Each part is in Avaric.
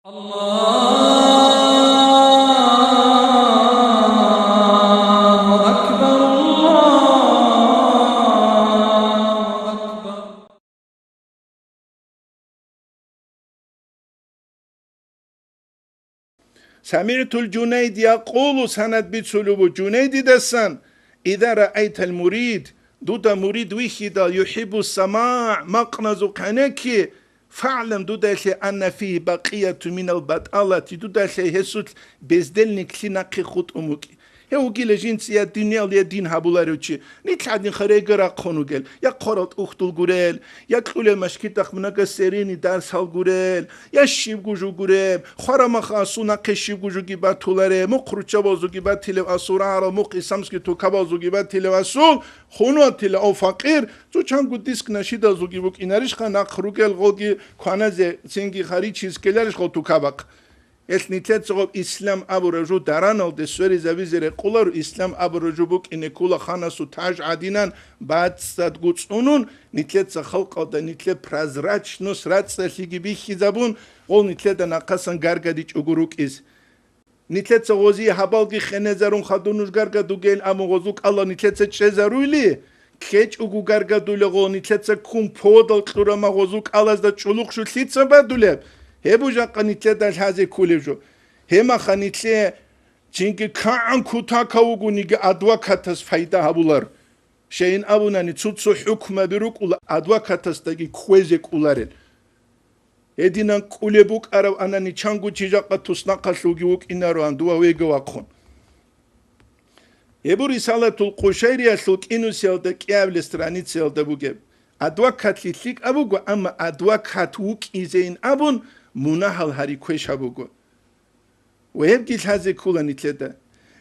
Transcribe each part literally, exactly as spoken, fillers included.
الله أكبر، الله أكبر. سамигӀтул Жунайд якъулу, санад бицулеб буго Жунайдидасан: «Иза раайтал мурид», дуда мурид вихьидал, «юхӀиббу самагӀ», макъназухъ гӀенекки, «фагӀлам», дудалъе, «анна фигьи бакъияту минал батӀалати», дудалъе гьесулъ бездельниклъи нахъе хутӀун букӀи. Гьев вугила жинца я дуниял, я дин гьабуларев чи. Нилъ гӀадин херейги рахъун вугел, я хъварал тӀухьдул гурел, я кьулел машгитахъ мунагасерини дарсал гурел, я щибго жо гуреб, хварамаха асул нахъе щибго жоги батулареб, мухъ руччабазуги батилев асул рагӀарал, мухъ исламский тукабазуги батилев асул, хун ватила, о факъир, цо чанго диск нашидазулги букӀинарищха нахъ ругел гъолги кваназе, цинги харичиз ккеларищ гъол тукабахъ? Гьелъ нилъеца гъоб ислам абураб жо дараналде сверизабизе рекъоларо, ислам абураб жо букӀине ккола ханасул таж гӀадинан бацӀцӀадго цӀунун, нилъеца халкъалда нилъер прозрачность рацӀцӀалъиги бихьизабун, гъол нилъеда нахъасан гаргадичӀого рукӀиз. Нилъеца гъозие гьабалги хенезарун хадур нуж гаргадугейин абун гъозул кӀалал нилъеца чӀезаруйли, ккечӀого гаргадулего, нилъеца ккун подал кьурама гъозул кӀалазда чӀулухъ жо лъица бадулеб? Гьеб бужахъа нилъеда лъазе кколеб жо. Гьемаха нилъе чинги кагӀан кутакав вугониги адвокатас пайда гьабулар. Щайин абунани, цо-цо хӀукмаби рукӀула адвокатасдаги кквезе кӀоларел. Гьединан кӀулеб букӀараб анани чанго чи жакъа туснахъалъулги вукӀинароан дова вега вахъун. Гьеб буго Рисалатул Къушайриялъул кӀинусиялда кӀиабилеб страницаялда бугеб. Адвокатлъи лъикӀаб буго, амма адвокат вукӀизейин абун мунагьал гьари квешаб буго. Ва гьебги лъазе ккола нилъеда.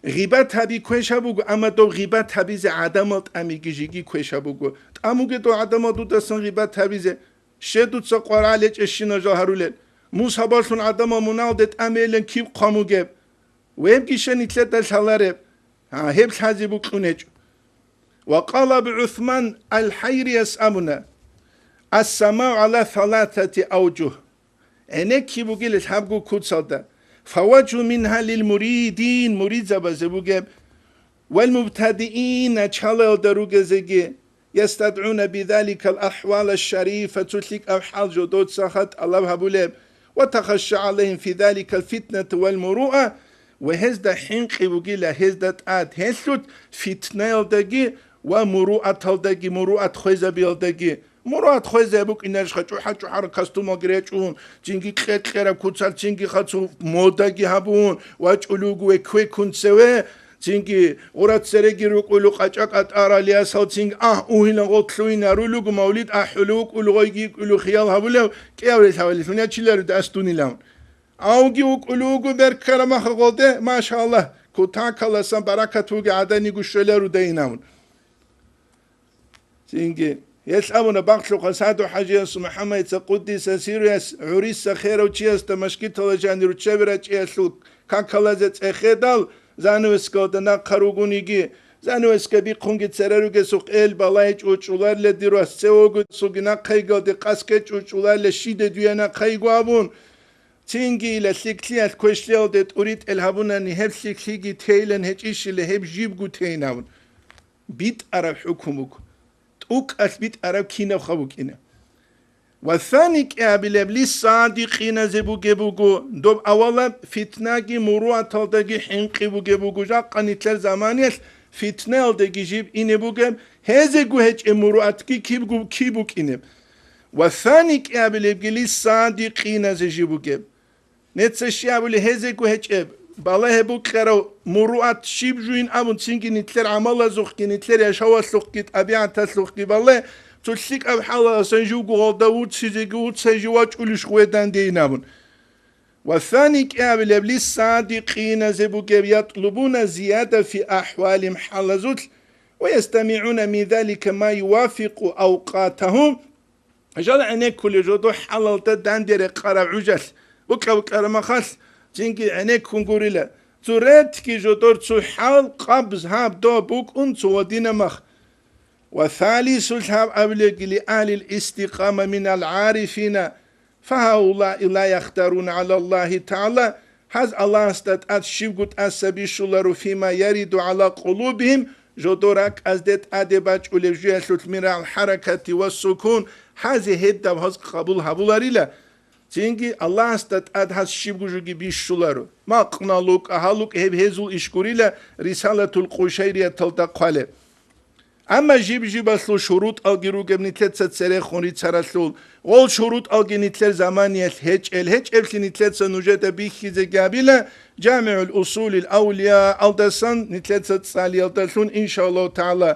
Гъибат гьаби квешаб буго, амма дов гъибат гьабизе гӀадамал тӀамиги жеги квешаб буго. ТӀамуге дов гӀадамал дудасан гъибат гьабизе. Щай дуца къваригӀел гьечӀебщинаб жал гьарулел? Мус гьабаллъун гӀадамал мунагьалде тӀамейилан киб хъван бугеб? Гьебги щай нилъеда лъалареб? Гьа, гьеб лъазе букӀун гьечӀо. Ва къала Абу ГӀусман ал-ХӀайрияс абуна: «Ас-самагӀу гӀала саласати авжугь». ГӀенекки бугила лъабго куцалда. «Фаважу мингьа лил муридин», муридзабазе бугеб, «вал мубтадиин», началаялда ругезеги, «ястадгӀуна бидаликал ахӀвала шарифа», цо лъикӀаб хӀал жодоцаха тӀалаб гьабулеб, «ва тахашша гӀалайгьим фи даликал фитнату вал муруа», ва гьезда хӀинкъи бугила, гьезда тӀад гьелъул фитнаялдаги ва муруаталдаги, муруат хвезабиялдаги. Муруат хвезаб букӀинарищха чӀухӀа-чӀухӀараб костюмалги речӀун, цинги кьер-кьераб куцал, цинги хацун модаги гьабун, вачӀулев вуго веквеккун цеве, цинги гъура цереги рукӀулев къачӀа-къатӀарал ясал, цинги агь угьилан гъол лъугьинарулего, мавлид ахӀулев вукӀулев, гъойги йикӀулев хиял гьабулев, кӀияврел гьавалилъун ячиларида ас дунилан. Авги вукӀулев вуго берккараб махалъ гъолде, машаллагь, кутакаласан баракат бугеб гӀаданиго щвеларудайин абун. Цинги, гьелъ абуна бакълъухъан СагӀду-хӀажиясул МухӀаммадица, къуддиса сирругьу, гӀуриса херав чиясда машгитала жанир руччаби рачӀиялъул какалазе цӀехедал, занавескалда нахъа ругониги, занавеска бихъунги цере ругесухъ эл балай чӀучӀуларила дир вас, цевего цоги нахъайгалде къаске чӀучӀуларила, щиде дуе нахъайго абун, цинги ила лъикӀлъиялъ квешлъиялде тӀуритӀел гьабунани, гьеб лъикӀлъиги тейилан гьечӀищила, гьеб жибго тейин абун. БитӀараб хӀукму буго. ТӀукӀалъ битӀараб кинабха букӀина. Ва сани кӀиабилеб лиссадикъиназе бугеб буго, доб авалаб фитнаги муруаталдаги хӀинкъи бугеб буго, жакъа нилъер заманиялъ фитнаялдаги жиб ине бугеб, гьезего гьечӀеб муруатги кибго киб букӀинеб. Ва сани кӀиабилебги лиссадикъиназе жиб бугеб. Неца щиб абули гьезего гьечӀеб, балагье букьарав муруат щиб жуин абун, цинги нилъер гӀамалазухъги, нилъер яшавалъухъги, тӀабигӀаталъухъги бале, цо лъикӀаб хӀалаласан живго гъалда вуццизеги вуцай жив вачӀулищ гъведан дейин абун. Ва сани кӀиабилеб лиссадикъиназе бугеб, ятлубуна зияда фи ахӀвалим хӀалазулъ, ва ястамигӀуна мин залика ма ювафикъу авкъатагьум, Жал гӀенеккулел жодо хӀалалда данде рекъараб гӀужалъ, букӀа-букӀара махалъ, цинги гӀенеккун гурила. Цо ретги жодор цо хӀал къабз гьаб доб букӀун цо гьадина мах. Ва салисулъ гьаб абилегили, агьлил истикъама минал гӀарифина, فهؤلاء لا يقدرون على الله تعالى, гьаз Аллагьасда тӀад щибго тӀаса бищуларо, فيما يرد على قلوبهم, жодор ракӀазде тӀаде бачӀулеб жуялъулъ, من الحركة والسكون, гьазе гьеб даб гьаз къабул гьабуларила. Цинги Аллагьасда тӀад гьаз щибго жуги бищуларо. Макъна лукӀа, гьа лукӀа, гьеб гьезул иш гурила Рисалатул Къушайрияталда хъвалеб. Амма жиб-жибалъул шурутӀалги ругеб нилъеца церехун рицаралъул, гъол шурутӀалги нилъер заманиялъ гьечӀел, гьечӀеблъи нилъеца нужеда бихьизеги гьабила, ЖамигӀул Усулил Авлияалдасан нилъеца цӀалиялдалъун, иншааллагьу тагӀала,